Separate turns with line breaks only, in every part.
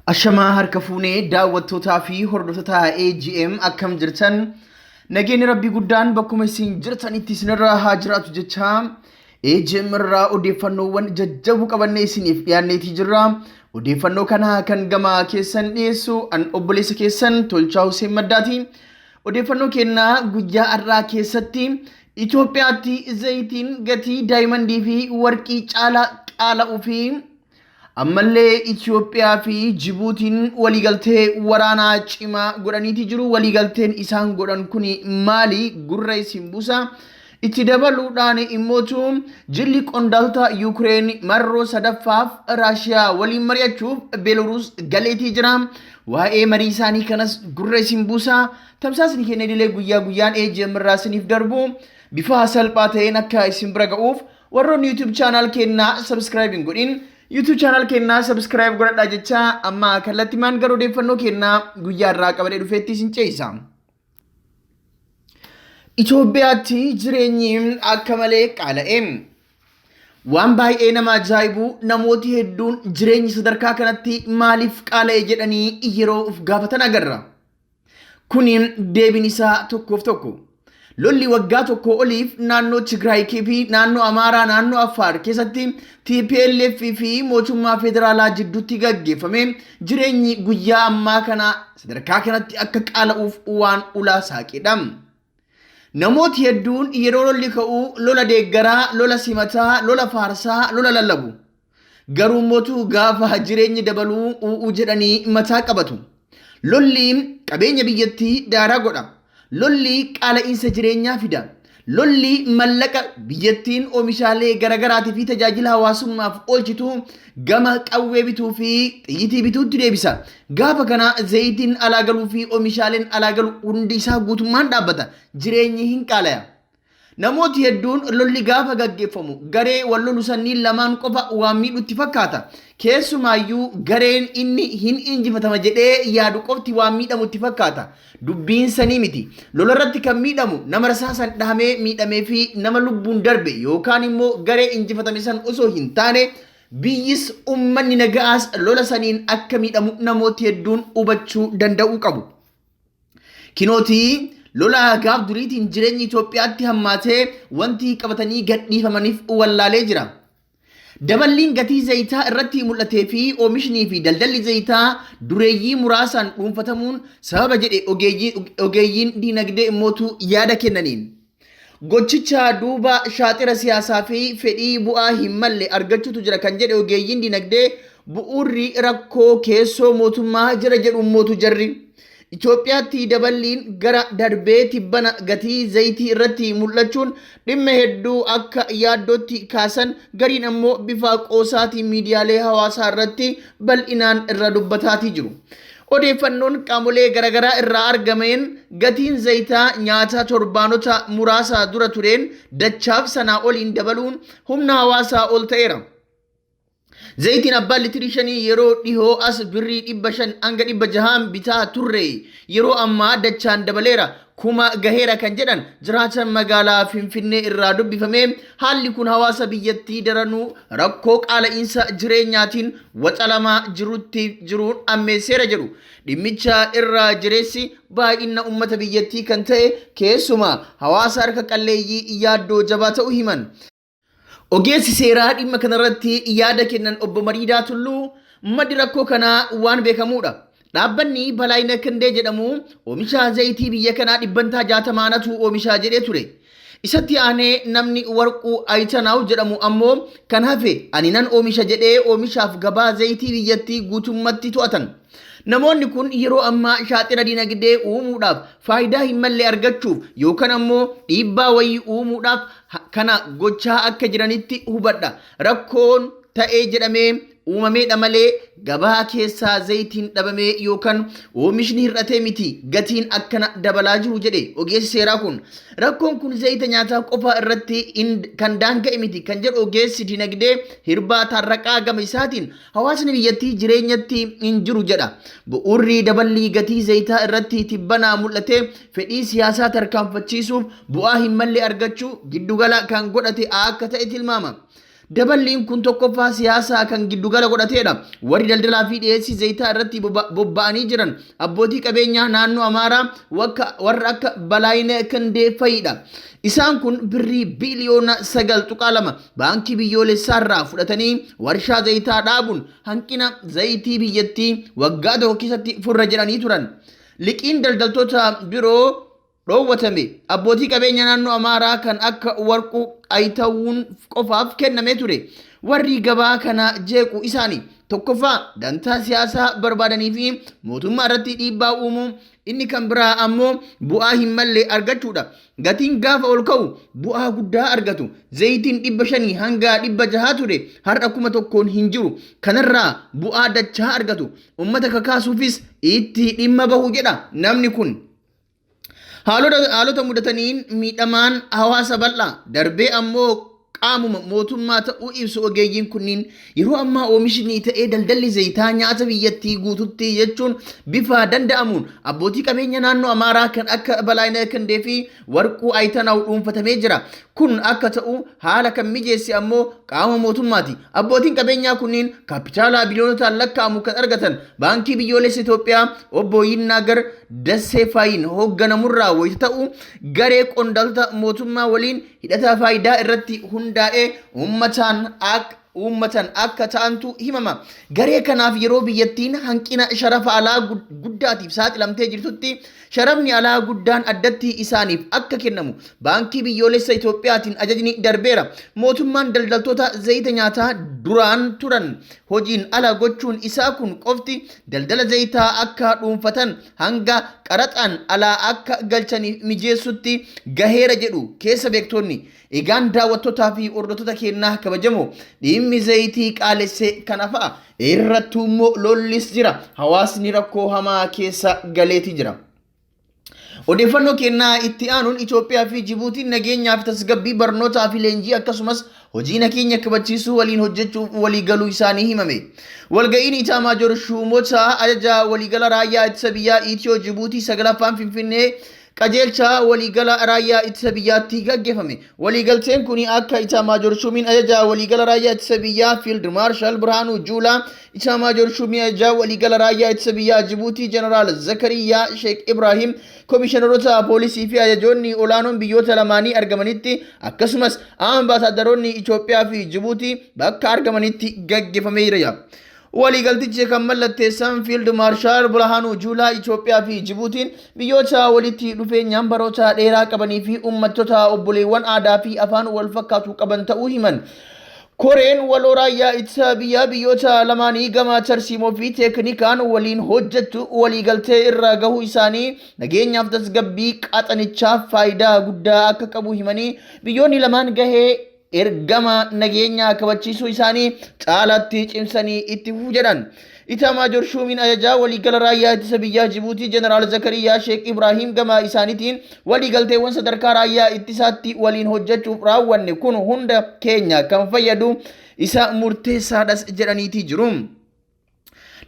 Ashamaa harka fuunee daawwattootaa fi hordoftoota AGM akkam jirtan? Nageenyi Rabbii guddaan bakkuma isin jirtanitti isinirra haa jiraatu jecha AGM irraa odeeffannoowwan jajjaboo qabannee isiniif dhiyaanneetii jirra. Odeeffannoo kana kan gama keessan dhiyeessu an obboleessa keessan Tolchaa Hussein Maddaati. Odeeffannoo keenna guyyaa har'aa keessatti Itoophiyaatti zayitiin gatii daayimandii fi warqii caalaa qaala'uu fi ammallee Itoophiyaa fi Jibuutiin waliigaltee waraanaa cimaa godhaniiti jiru. Waliigalteen isaan godhan kun maali? Gurra isin buusa. Itti dabaluudhaan immootu jilli qondaaltota Yuukireen marroo sadaffaaf Raashiyaa waliin mari'achuuf Beeloruus galeetii jira. Waa'ee marii isaanii kanas gurra isin buusa. Tamsaasni keenya idilee guyyaa guyyaan AGM irraa isiniif darbu bifa salphaa ta'een akka isin bira ga'uuf warroonni YouTube channel keenyaa subscribe hin godhin YouTube channel keenyaa subscribe godhadhaa jecha amma kallattimaan gara odeeffannoo keenyaa guyyaa irraa qabadhee dhufeetti isin ce'isa. Itoophiyaatti jireenyi akka malee qaala'e. Waan baay'ee nama ajaa'ibu namooti hedduun jireenyi sadarkaa kanatti maaliif qaala'e jedhanii yeroo of gaafatan agarra. Kuni deebiin isaa tokkoof tokko. Lolli waggaa tokko oliif naannoo Tigraay fi naannoo Amaaraa naannoo Affaar keessatti TPLF fi mootummaa federaalaa jidduutti gaggeeffame jireenyi guyyaa ammaa kana sadarkaa kanatti akka qaala'uuf waan ulaa saaqedha. Namooti hedduun yeroo lolli ka'u lola deeggaraa, lola simataa, lola faarsaa, lola lallabu. Garuu mootuu gaafa jireenyi dabaluu u'uu jedhanii mataa qabatu. Lolli qabeenya biyyattii daaraa godha. Lolli qaala'iinsa jireenyaa fida. Lolli mallaqa biyyattiin oomishaalee garaagaraatii fi tajaajila hawaasummaaf oolchitu gama qawwee bituu fi xiyyitii bituutti deebisa. Gaafa kana zayitiin alaa galuu fi oomishaaleen alaa galu hundi isaa guutummaan dhaabbata. Jireenyi hin qaalaya. Namooti hedduun lolli gaafa gaggeeffamu garee wal lolu sanniin lamaan qofa waan miidhutti fakkaata. Keessumaayyuu gareen inni hin injifatama jedhee yaadu qofti waan miidhamutti fakkaata. Dubbiin sanii miti. Lola irratti kan miidhamu nama rasaasan dhahamee miidhamee fi nama lubbuun darbe yookaan immoo garee injifatame san osoo hin taane biyyis ummanni naga'aas lola saniin akka miidhamu namooti hedduun hubachuu danda'uu qabu. Kinootii lola gaaf duriitiin jireenyi Itoophiyaatti hammaatee wanti qabatanii gadhiifamaniif wallaalee jira. Daballiin gatii zayitaa irratti mul'atee fi oomishnii fi daldalli zayitaa dureeyyii muraasaan dhuunfatamuun sababa jedhe ogeeyyiin diinagdee immootu yaada kennaniin. Gochicha duuba shaaxira siyaasaa fi fedhii bu'aa hin malle argachuutu jira kan jedhe ogeeyyiin diinagdee bu'uurri rakkoo keessoo mootummaa jira jedhu immootu jarri. Itoophiyaatti daballiin gara darbee tibbana gatii zayitii irratti mul'achuun dhimma hedduu akka yaaddootti kaasan gariin ammoo bifa qoosaatiin miidiyaalee hawaasaa irratti bal'inaan irra dubbataatii jiru. Odeeffannoon qaamolee garaagaraa irraa argameen gatiin zayitaa nyaataa torbaanota muraasa dura tureen dachaaf sanaa oliin dabaluun humna hawaasaa ol ta'eera. Zayitiin abbaan litirii shanii yeroo dhihoo as birrii 500 hanga 600 bitaa turre yeroo ammaa dachaan dabaleera kuma gaheera kan jedhan jiraatan magaalaa Finfinnee irraa dubbifame haalli kun hawaasa biyyattii daranuu rakkoo qaala'iinsa jireenyaatiin waxalamaa jirutti jiruun ammeesseera jedhu. Dhimmicha irraa jireessi baay'ina uummata biyyattii kan ta'e keessumaa hawaasa harka qalleeyyii yaaddoo jabaa ta'uu himan. Ogeessi seeraa dhimma kanarratti yaada kennan obbo Mariidaa Tulluu maddi rakkoo kanaa waan beekamuudha. Dhaabbanni Balaayina Kindee jedhamu oomisha zayitii biyya kanaa dhibbantaa 60natu oomishaa jedhee ture. Isatti aanee namni Warquu Ayitanaaw jedhamu ammoo kan hafe ani nan oomisha jedhee oomishaaf gabaa zayitii biyyattii guutummatti to'atan. Namoonni kun yeroo ammaa shaaxira dinagdee uumuudhaaf faayidaa hin malle argachuuf yookaan ammoo dhiibbaa wayii uumuudhaaf kana gochaa akka jiranitti hubadha. Rakkoon ta'ee jedhamee uumameedha malee gabaa keessaa zayitiin dhabamee yookaan oomishni hir'atee miti gatiin akkana dabalaa jiru jedhe ogeessi seeraa kun. Rakkoon kun zayita nyaataa qofa irratti kan daanga'e miti kan jedhu ogeessi dinagdee Hirbaa Taarraqaa gama isaatiin hawaasni biyyattii jireenyatti hin jiru jedha. Bu'uurri daballii gatii zayitaa irratti tibbanaa mul'ate fedhii siyaasaa tarkaanfachiisuuf bu'aa hin malle argachuu giddugala kan godhate akka ta'e tilmaama. Daballiin kun tokkoffaa siyaasaa kan giddugala godhateedha. Warri daldalaa fi dhiyeessii zayitaa irratti bobba'anii jiran abbootii qabeenyaa naannoo Amaaraa warra akka Balaayinee Kindee fa'idha. Isaan kun birrii biiliyoona 9.2 baankii biyyoolessaarraa fudhatanii warshaa zayitaa dhaabuun hanqina zayitii biyyattii waggaa tokko keessatti furra jedhanii turan. Liqiin daldaltoota biroo dhoowwatame abbootii qabeenya naannoo Amaaraa kan akka Warquu Ayitawuun qofaaf kennamee ture. Warri gabaa kana jeequ isaani tokkoffaa dantaa siyaasaa barbaadanii fi mootummaa irratti dhiibbaa uumuu, inni kan biraa ammoo bu'aa hin malle argachuudha. Gatiin gaafa ol ka'u bu'aa guddaa argatu. Zayitiin 500 hanga 600 ture har'a 1000n hin jiru. Kanarraa bu'aa dachaa argatu. Uummata kakaasuufis itti dhimma bahu jedha namni kun. Haalota mudataniin miidhamaan hawaasa bal'aa darbee ammoo qaamuma mootummaa ta'uu ibsu ogeeyyiin kunniin. Yeroo ammaa oomishni ta'ee daldalli zayitaa nyaata biyyattii guututti jechuun bifa danda'amuun abbootii qabeenya naannoo Amaaraa kan akka Balaayinaa Kindee fi Warquu Ayitanaw dhuunfatamee jira. Kun akka ta'u haala kan mijeesse ammoo qaama mootummaati. Abbootiin qabeenyaa kunniin kaappitaalaa biliyoonotaan lakkaa'amu kan argatan Baankii Biyyoolessa Itoophiyaa obbo Yinnaagar Dassee Faayin hoogganamurraa wayita ta'u, garee qondaaltota mootummaa waliin hidhata faayidaa irratti hundaa'ee uummataan akka uummatan akka ta'antu himama. Garee kanaaf yeroo biyyattiin hanqina sharafa alaa guddaatiif saaxilamtee jirtutti sharafni alaa guddaan addatti isaaniif akka kennamu Baankii Biyyoolessa Itoophiyaatiin ajajni darbeera. Mootummaan daldaltoota zayita nyaataa duraan turan hojiin ala gochuun isaa kun qofti daldala zayitaa akka dhuunfatan hanga qaraxaan alaa akka galchaniif mijeessutti gaheera jedhu keessa beektonni. Egaan daawwattootaa fi hordoftoota keenyaa kabajamoo, dhimmi zayitii qaalesse kana fa'a. Irrattuu immoo lollis jira. Hawaasni rakkoo hamaa keessa galeeti jira. Odeeffannoo kennaa itti aanuun Itoophiyaa fi Jibuutiin nageenyaa fi tasgabbii, barnootaa fi leenjii akkasumas hojii nageenya kabachiisuu waliin hojjechuuf walii galuu isaanii himame. Walga'iin Itaamaajoor Shuumota ajaja waliigala raayyaa ittisa biyyaa Itiyoo Jibuutii 9ffaan Finfinnee qajeelcha waliigala raayyaa ittisa biyyaatti gaggeeffame. Waliigalteen kun akka Itaamaajoor Shuumiin ajaja waliigala raayyaa ittisa biyyaa Fiild Maarshaal Birhaanuu Juulaa, Itaamaajoor Shuumii ajajaa waliigala raayyaa ittisa biyyaa Jibuutii Jeneraal Zakariyaa Sheek Ibraahim, komishiinaroota poolisii fi ajajoonni olaanoon biyyoota lamaanii argamanitti, akkasumas ambaasaadaronni Itoophiyaa fi Jibuutii bakka argamanitti gaggeeffameera. Waliigaltichi kan mallatteessan Fiild Maarshaal Birhaanuu Juulaa, Itoophiyaa fi Jibuutiin biyyoota walitti dhufeenyaan baroota dheeraa qabanii fi uummattoota obboleewwan aadaa fi afaan wal fakkaatu qaban ta'uu himan. Koreen waloo raayyaa ittisa biyyaa biyyoota lamaanii gama tarsiimoo fi teeknikaan waliin hojjetu waliigaltee irra gahuu isaanii nageenyaaf tasgabbii qaxanichaaf faayidaa guddaa akka qabu himanii, biyyoonni lamaan gahee ergama nageenyaa kabachiisuu isaanii caalaatti cimsanii itti fufu jedhan. Itaamaajoor Shuumiin ajajaa waliigala raayyaa ittisa biyyaa Jibuutii Jeneraal Zakariyaa Sheek Ibraahim gama isaaniitiin, waliigalteewwan sadarkaa raayyaa ittisaatti waliin hojjechuuf raawwanne kun hunda keenya kan fayyadu isa murteessaadhas jedhaniitii jiru.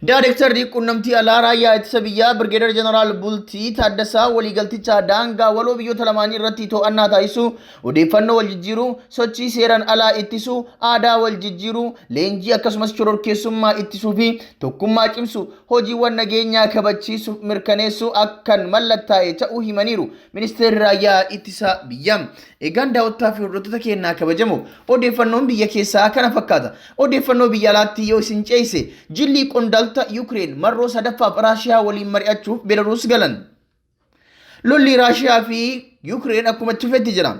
Daayirektarri qunnamtii alaa raayyaa ittisa biyyaa Birgeedar Jeneraal Bultii Taaddasaa waliigalticha daangaa waloo biyyoota lamaanii irratti to'annaa taasisuu, odeeffannoo wal jijjiiruu, sochii seeraan alaa ittisuu, aadaa wal jijjiiruu, leenjii akkasumas shororkeessummaa ittisuu fi tokkummaa cimsu, hojiiwwan nageenyaa kabachiisuuf mirkaneessuu akkan mallattaa'e ta'uu himaniiru. Ministeerri raayyaa ittisa biyyaa. Egaan daawwattoota fi hordoftoota keenyaa kabajamoo, odeeffannoon biyya keessaa kana fakkaata. Odeeffannoo biyya alaatti yoo isin ceese, jilli qondaaltota Yukireen marroo sadaffaaf Raashiyaa waliin mari'achuuf Beelaruus galan. Lolli Raashiyaa fi Yukireen akkuma itti fufetti jira.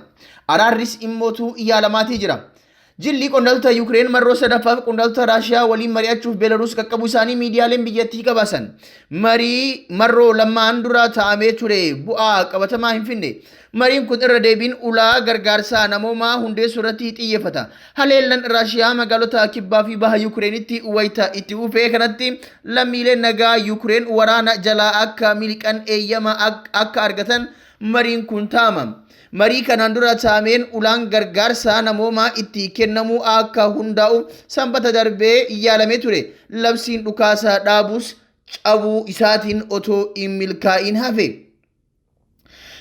Araarris immootu yaalamaatii jira. Jilli qondaaltota Yukireen marroo sadaffaaf qondaaltota Raashiyaa waliin mari'achuuf Beelaruus qaqqabuu isaanii miidiyaaleen biyyattii gabaasan. Marii marroo lamaan dura taa'amee ture bu'aa qabatamaa hin finne. Mariin kun irra deebiin ulaa gargaarsaa namoomaa hundeessuu irratti xiyyeeffata. Haleellan Raashiyaa magaalota kibbaa fi baha Yukireenitti wayita itti fufee kanatti lammiileen nagaa Yukireen waraana jalaa akka miliqan eeyyama akka argatan mariin kun taa'ama. Marii kanaan dura taa'ameen ulaan gargaarsaa namoomaa itti kennamuu akka hundaa'u Sanbata darbee yaalamee ture. Labsiin dhukaasa dhaabuus cabuu isaatiin otoo hin milkaa'iin hafe.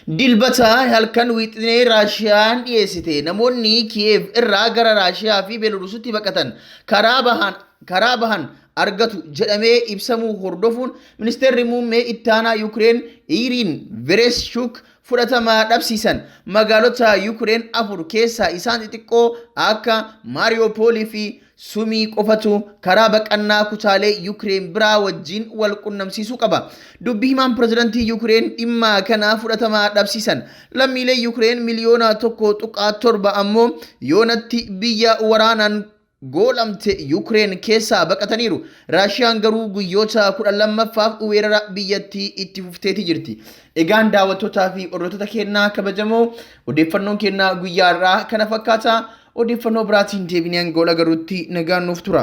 Dilbata halkan wixinee Raashiyaan dhiyeessite namoonni Kiyeev irraa gara Raashiyaa fi Beelaruusitti baqatan karaa bahan argatu jedhamee ibsamuu hordofuun, ministeerri muummee ittaanaa Yukireen Iriin Vereeshuk fudhatama dhabsiisan. Magaalota Yukireen afur keessaa isaan xixiqqoo akka Maariyopoolii fi Sumii qofatu karaa baqannaa kutaalee Yukireen biraa wajjin wal qunnamsiisuu qaba. Dubbi himaan pirezidantii Yukireen dhimma kana fudhatama dhabsiisan. Lammiilee Yukireen miliyoona 1.7 ammoo yoonatti biyya waraanaan goolamte Yukireen keessaa baqataniiru. Raashiyaan garuu guyyoota 12ffaaf weerara biyyattii itti fufteeti jirti. Egaan daawwattootaa fi hordoftoota keenyaa kabajamoo, odeeffannoon keenyaa guyyaa irraa kana fakkaata. Odeeffannoo biraatiin deebinee hanga wal agarruutti nagaan nuuf tura.